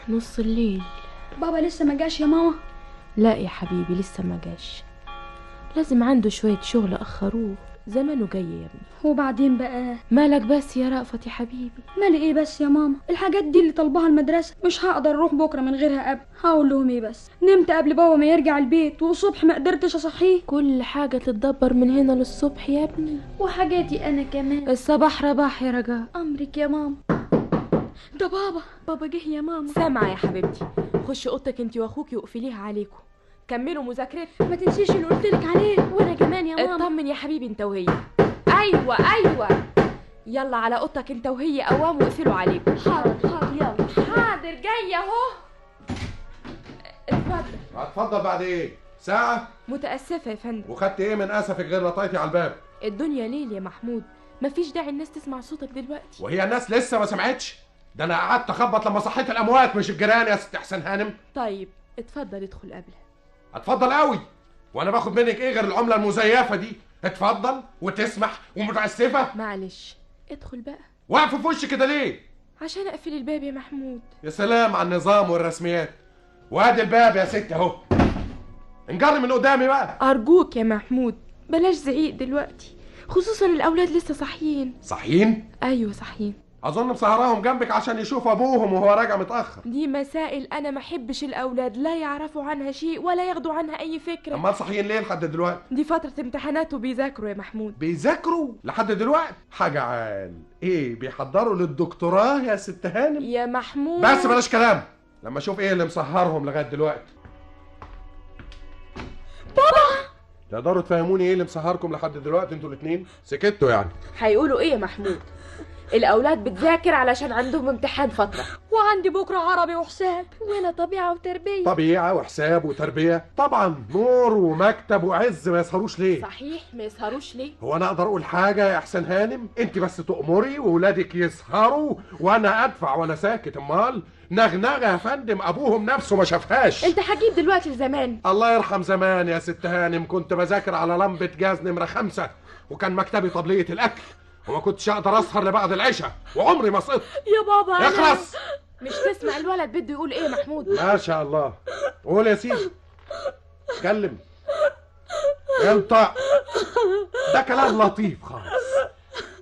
نص الليل. بابا لسه ما جاش يا ماما؟ لا يا حبيبي لسه ما جاش، لازم عنده شوية شغل أخروه، زمانه جاي يا ابني. وبعدين بقى؟ مالك بس يا رأفت يا حبيبي؟ مالي ايه بس يا ماما؟ الحاجات دي اللي طلبها المدرسة مش هقدر اروح بكرة من غيرها قبل. هقول لهم ايه بس؟ نمت قبل بابا ما يرجع البيت، والصبح ما قدرتش اصحيه. كل حاجة تتدبر من هنا للصبح يا ابني. وحاجاتي انا كمان. الصباح رباح يا رجاء. امرك يا ماما. ده بابا، بابا جه يا ماما. سامعة يا حبيبتي، خشي اوضتك انت واخوكي واقفليها عليكم، كملوا مذاكرتكم. ما تنسيش اللي قلتلك عليه. وانا كمان يا ماما. اطمن يا حبيبي انت وهي. ايوه ايوه، يلا على اوضتك انت وهي قوام واقفلوا عليكم. حاضر حاضر، يلا. حاضر جاية اهو. اتفضل. هتفضل بعد ايه؟ ساعة؟ متاسفه يا فندم. وخدت ايه من اسفك غير لطيتي على الباب؟ الدنيا ليل يا محمود، مفيش داعي الناس تسمع صوتك دلوقتي. وهي الناس لسه ما سمعتش؟ ده انا قعدت اخبط لما صحيت الاموات مش الجيران يا ست احسن هانم. طيب اتفضل ادخل قبلها. اتفضل قوي، وانا باخد منك ايه غير العملة المزيفه دي؟ اتفضل وتسمح ومتاسفه. معلش ادخل بقى. واقفة في وشي كده ليه؟ عشان اقفل الباب يا محمود. يا سلام على النظام والرسميات. وادي الباب يا ست اهو، انجري من قدامي بقى. ارجوك يا محمود بلاش زعيق دلوقتي، خصوصا الاولاد لسه صاحيين. صاحيين؟ ايوه صاحيين. اظن مسهراهم جنبك عشان يشوف ابوهم وهو راجع متاخر. دي مسائل انا ما احبش الاولاد لا يعرفوا عنها شيء ولا ياخدوا عنها اي فكرة. امال صاحيين ليه لحد دلوقتي؟ دي فترة امتحانات وبيذاكروا يا محمود. بيذاكروا لحد دلوقتي؟ حاجة عال. ايه بيحضروا للدكتوراه يا ست هانم؟ يا محمود بس بلاش كلام، لما اشوف ايه اللي مسهرهم لغاية دلوقتي. بابا تقدروا تفهموني ايه اللي مسهركم لحد دلوقتي انتوا الاثنين؟ سكتوا يعني. هيقولوا ايه يا محمود؟ الاولاد بتذاكر علشان عندهم امتحان فترة، وعندي بكره عربي وحساب، وانا طبيعة وتربيه. طبيعة وحساب وتربيه طبعا، نور ومكتب وعز ما يسهروش ليه؟ صحيح ما يسهروش ليه؟ هو انا اقدر اقول حاجة يا احسن هانم؟ انت بس تؤمري وولادك يسهروا وانا ادفع وانا ساكت. امال نغنغه يا فندم ابوهم نفسه ما شافهاش. انت هتجيب دلوقتي لزمان. الله يرحم زمان يا ست هانم، كنت بذاكر على لمبة جاز نمره 5، وكان مكتبي طبليه الاكل، وما كنتش اقدر اسهر لبعد العشاء، وعمري ما سقطت. يا بابا اخلص. مش تسمع الولد بده يقول ايه يا محمود؟ ما شاء الله. قول يا سيدي، اتكلم انت. ده كلام لطيف خالص.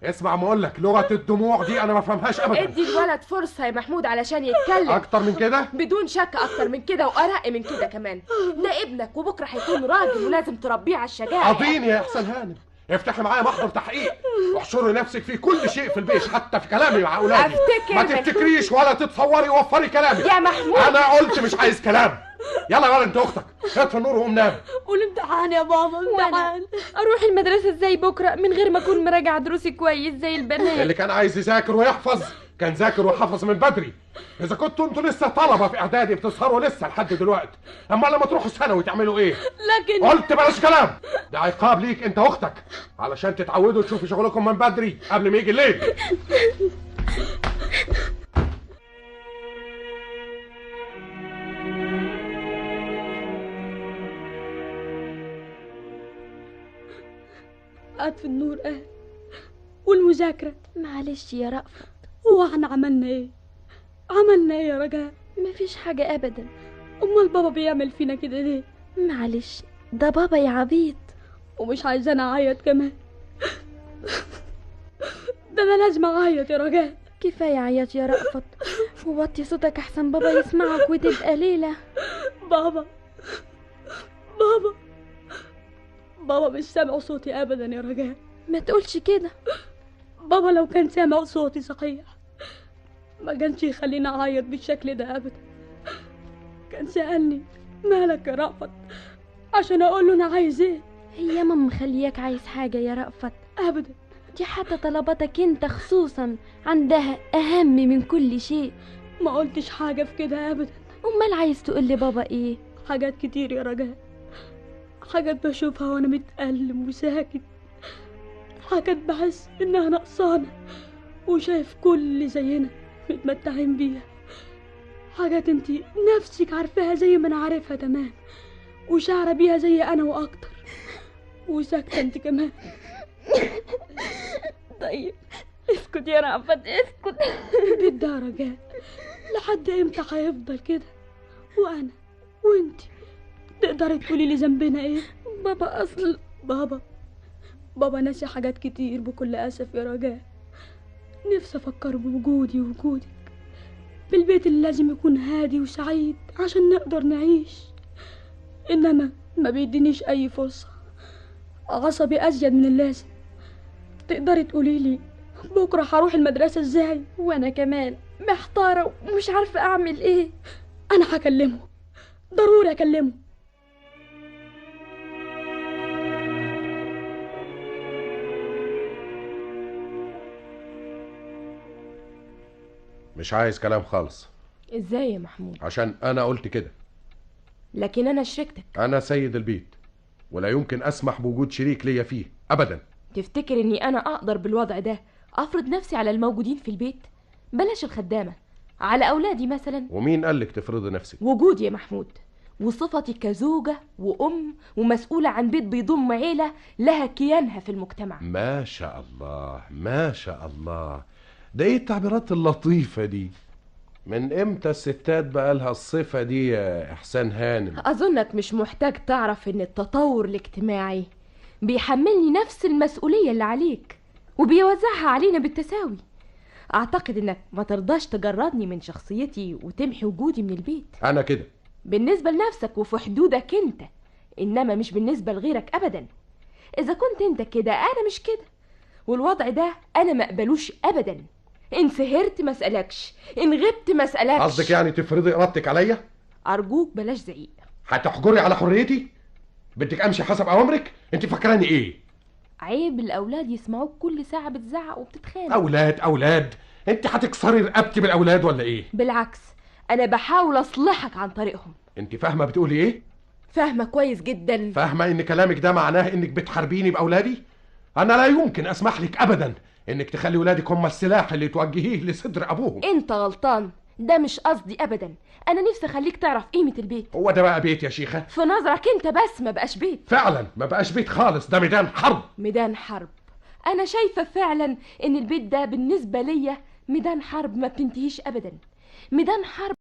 اسمع ما اقول لك، لغة الدموع دي انا ما بفهمهاش ابدا. ادي الولد فرصة يا محمود علشان يتكلم. اكتر من كده؟ بدون شك اكتر من كده، وارق من كده كمان. ده ابنك وبكره هيكون راجل ولازم تربيه على الشجاعة. قضيني يا احسن هانم، افتحي معايا محضر تحقيق واحشري نفسك في كل شيء في البيت، حتى في كلامي مع اولادي. افتكر ما تفتكريش ولا تتصوري، وفري كلامي يا محمود. انا قلت مش عايز كلام. يلا يا ولد انت اختك، اطفي النور وقوم نام. والامتحان يا بابا، امتحان. اروح المدرسة ازاي بكره من غير ما اكون مراجعه دروسي كويس زي البنات؟ اللي كان عايز يذاكر ويحفظ كان ذاكر وحفظ من بدري. اذا كنتوا انتوا لسه طلبه في اعدادي بتسهروا لسه لحد دلوقتي، اما لما تروحوا ثانوي تعملوا ايه؟ لكن قلت بلاش كلام. ده عقاب ليك انت واختك علشان تتعودوا تشوفوا شغلكم من بدري قبل ما يجي الليل. اطفي النور اهل والمذاكرة. معلش يا رأفت. هو احنا عملنا ايه؟ عملنا ايه يا رجاء؟ مفيش حاجة ابدا. امال بابا بيعمل فينا كده ليه؟ معلش ده بابا يا عبيط. ومش عايزانا اعيط كمان. ده انا لازم اعيط يا رجاء. كفاية عياط يا رأفت، ووطي صوتك احسن بابا يسمعك وتبقى ليلة. بابا بابا بابا مش سامع صوتي ابدا يا رجاء. ما تقولش كده. بابا لو كان سامع صوتي صحيح ما كانش يخليني اعيط بالشكل ده ابدا. كان سألني مالك يا رأفت عشان اقول له انا عايز ايه. هي ماما مخلياك عايز حاجة يا رأفت؟ ابدا. دي حتى طلباتك انت خصوصا عندها اهم من كل شيء. ما قلتش حاجة في كده ابدا. امال عايز تقول لبابا ايه؟ حاجات كتير يا رجاء، حاجات بشوفها وانا متألم وساكت، حاجات بحس انها نقصانه وشايف كل اللي زينا متمتعين بيها، حاجات انتي نفسك عارفاها زي ما انا عارفها تمام، وشعره بيها زي انا واكتر، وساكته انت كمان. طيب اسكت يا رأفت اسكت. البيت ده يا رجاء لا لحد امتى هيفضل كده؟ وانا وانتي تقدري تقولي لي ذنبنا ايه؟ بابا اصل بابا ناسي حاجات كتير بكل اسف يا رجاء. نفسي افكر بوجودي ووجودك بالبيت اللي لازم يكون هادي وسعيد عشان نقدر نعيش، انما ما بيدينيش اي فرصة. عصبي ازيد من اللازم. تقدري تقولي لي بكره هروح المدرسة ازاي؟ وانا كمان محتارة ومش عارفه اعمل ايه. انا هكلمه، ضروري اكلمه. مش عايز كلام خالص. ازاي يا محمود؟ عشان انا قلت كده. لكن انا شريكتك. انا سيد البيت ولا يمكن اسمح بوجود شريك ليا فيه ابدا. تفتكر اني انا اقدر بالوضع ده افرض نفسي على الموجودين في البيت؟ بلاش الخدامة، على اولادي مثلا. ومين قالك تفرضي نفسك؟ وجودي يا محمود، وصفتي كزوجة وام ومسؤولة عن بيت بيضم عيله لها كيانها في المجتمع. ما شاء الله ما شاء الله، ده ايه التعبيرات اللطيفة دي؟ من امتى الستات بقالها الصفة دي يا احسان هانم؟ اظنك مش محتاج تعرف ان التطور الاجتماعي بيحملني نفس المسؤولية اللي عليك وبيوزعها علينا بالتساوي. اعتقد انك ما ترضاش تجردني من شخصيتي وتمحي وجودي من البيت. انا كده بالنسبة لنفسك وفي حدودك انت، انما مش بالنسبة لغيرك ابدا. اذا كنت انت كده انا مش كده، والوضع ده انا ما اقبلوش ابدا. ان سهرت ما اسالكش، ان غبت ما اسالكش. قصدك يعني تفرضي ارادتك عليا؟ ارجوك بلاش زعيق. هتحجري على حريتي؟ بدك امشي حسب اوامرك؟ انت فاكراني ايه؟ عيب الاولاد يسمعوك كل ساعة بتزعق وبتتخانق. اولاد اولاد، انت هتكسري رقبتي بالاولاد ولا ايه؟ بالعكس، انا بحاول اصلحك عن طريقهم. انت فاهمه بتقولي ايه؟ فاهمه كويس جدا. فاهمه ان كلامك ده معناه انك بتحاربيني باولادي؟ انا لا يمكن اسمح لك ابدا انك تخلي ولادك هم السلاح اللي توجهيه لصدر ابوهم. انت غلطان، ده مش قصدي ابدا. انا نفسي اخليك تعرف قيمة البيت. هو ده بقى بيت يا شيخه؟ في نظرك انت بس ما بقاش بيت. فعلا ما بقاش بيت خالص، ده ميدان حرب. ميدان حرب. انا شايفه فعلا ان البيت ده بالنسبة ليا ميدان حرب ما بتنتهيش ابدا. ميدان حرب.